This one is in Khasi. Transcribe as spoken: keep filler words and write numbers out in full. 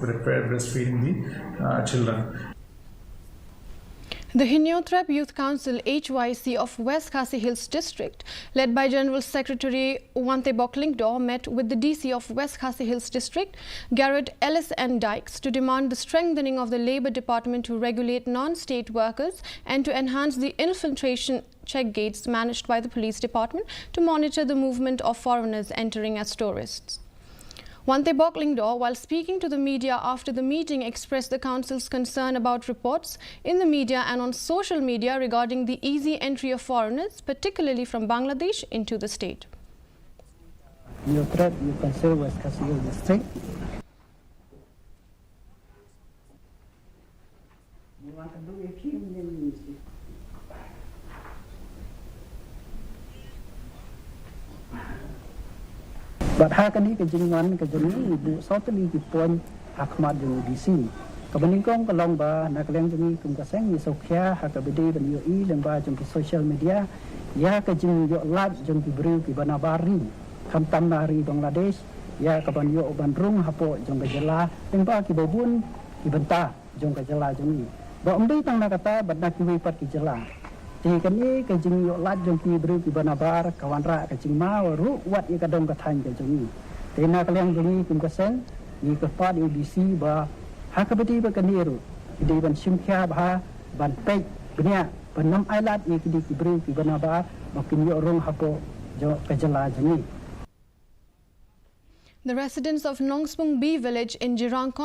Prepare breastfeeding the uh, children. The Hynñiewtrep Youth Council, H Y C, of West Khasi Hills District, led by General Secretary Wantebok Lyngdoh, met with the D C of West Khasi Hills District, Garrett Ellis N. Dykes, to demand the strengthening of the Labour Department to regulate non-state workers and to enhance the infiltration check gates managed by the Police Department to monitor the movement of foreigners entering as tourists. Wantebok Lyngdoh, while speaking to the media after the meeting, expressed the council's concern about reports in the media and on social media regarding the easy entry of foreigners, particularly from Bangladesh, into the state. Hynñiewtrep Youth Council, West Khasi Hills District. Bad ha kane ka jingwan ka jong ngi, ngi buh saw tylli ki point ha khmat jong u D C. Kaba nyngkong ka long ba na ka liang jong ngi kum ka seng ngi sngewkhia ha kaba ïadei ban ïohi lyngba jong ki social media ïa ka jingïoh lait jong ki briew kiba nabar ri, khamtam na ri Bangladesh, ïa ka ban ïoh ban rung hapoh jong ka jylla lyngba kiba bun ki bynta jong ka jylla jong ngi. Ba ym dei tang na kata bad na kiwei pat ki jylla. Te kane ka jingïoh lait jong ki briew kiba nabar ka wanrah ka jingma ruh wat ïa ka dong ka thaiñ ka jong ngi. Te na ka liang jong ngi kum ka seng ngi kyrpad ïa u D C ba ha kaba ïadei bad kane ruh ki dei ban shim khia bha, ban peit bniah, ban ym ailad ïa ki dei ki briew kiba nabar ba kin ïoh rung hapoh jong ka jylla jong ngi. The residents of Nongspung B village in Jirang constituency